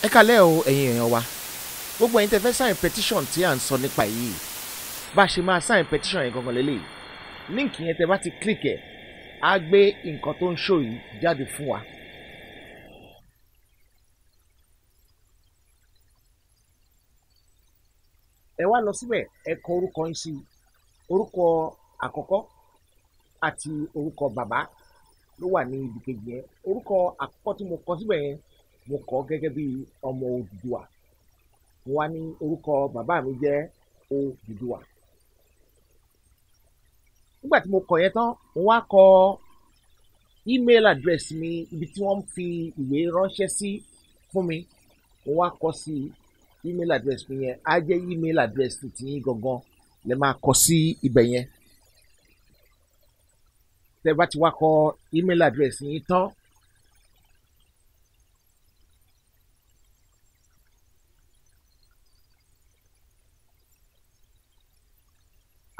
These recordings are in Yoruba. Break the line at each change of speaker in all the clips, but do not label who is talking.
Ẹ kálẹ́ o, ẹ̀yin èèyàn wa. Gbogbo ẹ̀yin tẹ́ fẹ́ sign petition tí à ń sọ nípa yìí, bá a ṣe máa sign petition yẹn gangan lélẹ̀. Link yẹn, tẹ́ bá ti click ẹ̀, á gbé nǹkan tó ń show yìí jáde fún wa. Ẹ wá lọ síbẹ̀, ẹ kọ orúkọ yín sí, orúkọ àkọ́kọ́ àti orúkọ bàbá ló wà ní ibi kejì yẹn. Orúkọ àkọ́kọ́ tí mo kọ síbẹ̀ yẹn, mo kọ gẹ́gẹ́ bí ọmọ Odùduwà. Mo wá ní orúkọ bàbá mi jẹ́ Odùduwà. Nígbà tí mo kọ yẹn tán, mo wá kọ email address mi, ibi tí wọ́n fi ìwé ránṣẹ́ sí fún mi. Mo wá kọ sí email address mi yẹn. Á jẹ́ email address ti yín gangan lẹ máa kọ sí ibẹ̀ yẹn. Tẹ́ bá ti wá kọ email address yín tán,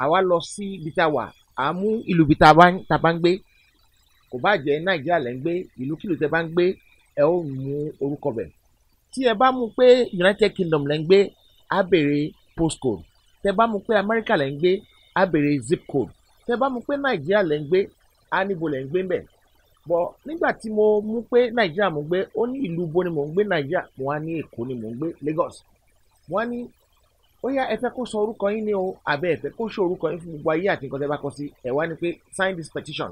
àwa lọ sí ibi tá a wà, à á mú ìlú ibi tá a bá ń gbé. Kò bá jẹ́ Nàìjíríà lẹ́ ń gbé, ìlúkìlú tẹ́ bá ń gbé, ẹ ó mú orúkọ bẹ̀. Tí ẹ bá mú pé United Kingdom lẹ́ ń gbé, á béèrè postcode. Tẹ́ bá mú pé Amẹ́ríkà lẹ́ ń gbé, á béèrè zip code. Tẹ́ bá mú pé Nàìjíríà lẹ́ ń gbé, á níbo lẹ́ ń gbé ńbẹ̀. Bọ̀ nígbà tí mo mú pé Nàìjíríà mo ń gbé, ó ní ìlú bo ni mò ń gbé Nàìjíríà, mo wá ní Èkó ni mò ń gbé, Lagos. Mo wá ní ó yá, ẹ fẹ́ kó sọ orúkọ yín ní o, àbẹ́ ẹ fẹ́ kó sọ orúkọ yín fún gbogbo ayé àti nǹkan tẹ́ bá kọ sí? Ẹ wá ní pé sign this petition.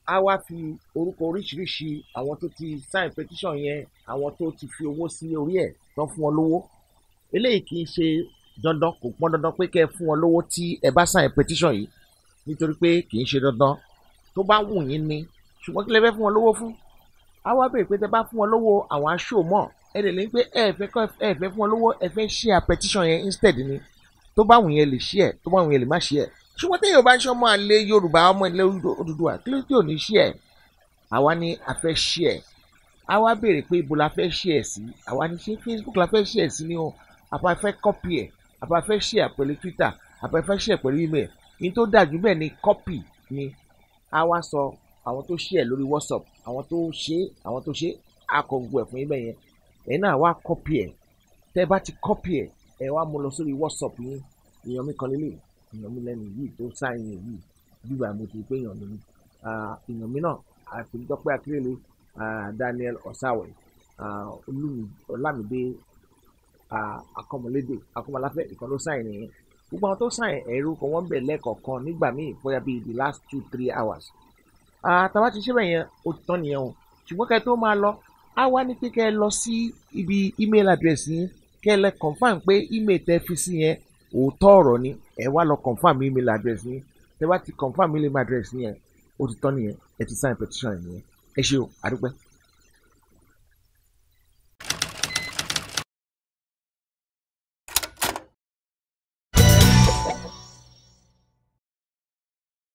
Á wá fi orúkọ oríṣiríṣi àwọn tó ti sign petition yẹn, àwọn tó ti fi owó sí orí ẹ̀ tán, fún wọn lówó. Eléyìí kì í ṣe dandan, kò pọn dandan pé kẹ́ ẹ fún wọn lówó tí ẹ bá sign petition yìí, nítorí pé kì í ṣe dandan, tó bá wù yín ni. Ṣùgbọ́n kí lẹ fẹ́ fún wọn lówó fún? Á wá béèrè pé tẹ́ bá fún wọn lówó, àwọn aṣọ mọ̀. Ẹ lè ní pé ẹ fẹ́ fún wọn lówó, ẹ fẹ́ share petition yẹn instead ni. Tó bá wù yín, ẹ lè share, tó bá wù yín, ẹ lè má share. Ṣùgbọ́n téèyàn bá ń ṣe ọmọ àlè Yorùbá, ọmọ ilẹ̀ Odùduwà, kí ló tí ò ní share? Àwa ní a fẹ́ share. Á wá béèrè pé ibo la fẹ́ share sí. Àwa ní ṣé Facebook la fẹ́ share sí ni o, àbá fẹ́ copy ẹ̀, àbá fẹ́ share pẹ̀lú Twitter, àbá fẹ́ share pẹ̀lú email? Ní tó dájú bẹ́ẹ̀ ni copy ni. Á wá sọ àwọn tó share lórí WhatsApp, àwọn tó ṣe, àwọn tó ṣe, á kọ gbogbo ẹ̀ fún yín bẹ́ẹ̀ yẹn. Ẹ̀yin náà wá copy ẹ̀. Tẹ́ bá ti copy ẹ̀, ẹ wá mú lọ sórí WhatsApp yín. Èèyàn mi kan lélẹ̀, èèyàn mi lẹ́nu yìí tó sign yìí bíbá, mo ti pé èèyàn mi ni. Èèyàn mi náà àti Dọ́pẹ́ Akérèlé, Daniel Ọ̀sáwẹ̀, Ọlámídé Akọ́mọlédè Akọ́mọláfẹ́, ìkan ló sign nìyẹn. Gbogbo àwọn tó sign, ẹ̀rú kan wọ́n bẹ̀ lẹ́ẹ̀kọ̀ọ̀kan nígbà míì, bóyá bíi the last 2-3 hours. Tàbá ti ṣe bẹ́ẹ̀ yẹn, ó ti tán nìyẹn o. Ṣùgbọ́n kẹ́ tó máa lọ, á wá ní pé kẹ́ ẹ lọ sí ibi email address yín, kẹ́ ẹ lẹ confirm pé email tẹ́ fi sí yẹn, òótọ́ ọ̀rọ̀ ni. Ẹ wá lọ confirm email address yín. Tẹ́ bá ti confirm email address yẹn, ó ti tán nìyẹn. Ẹ ti sign petition nìyẹn. Ẹ ṣé o, àdúpẹ́.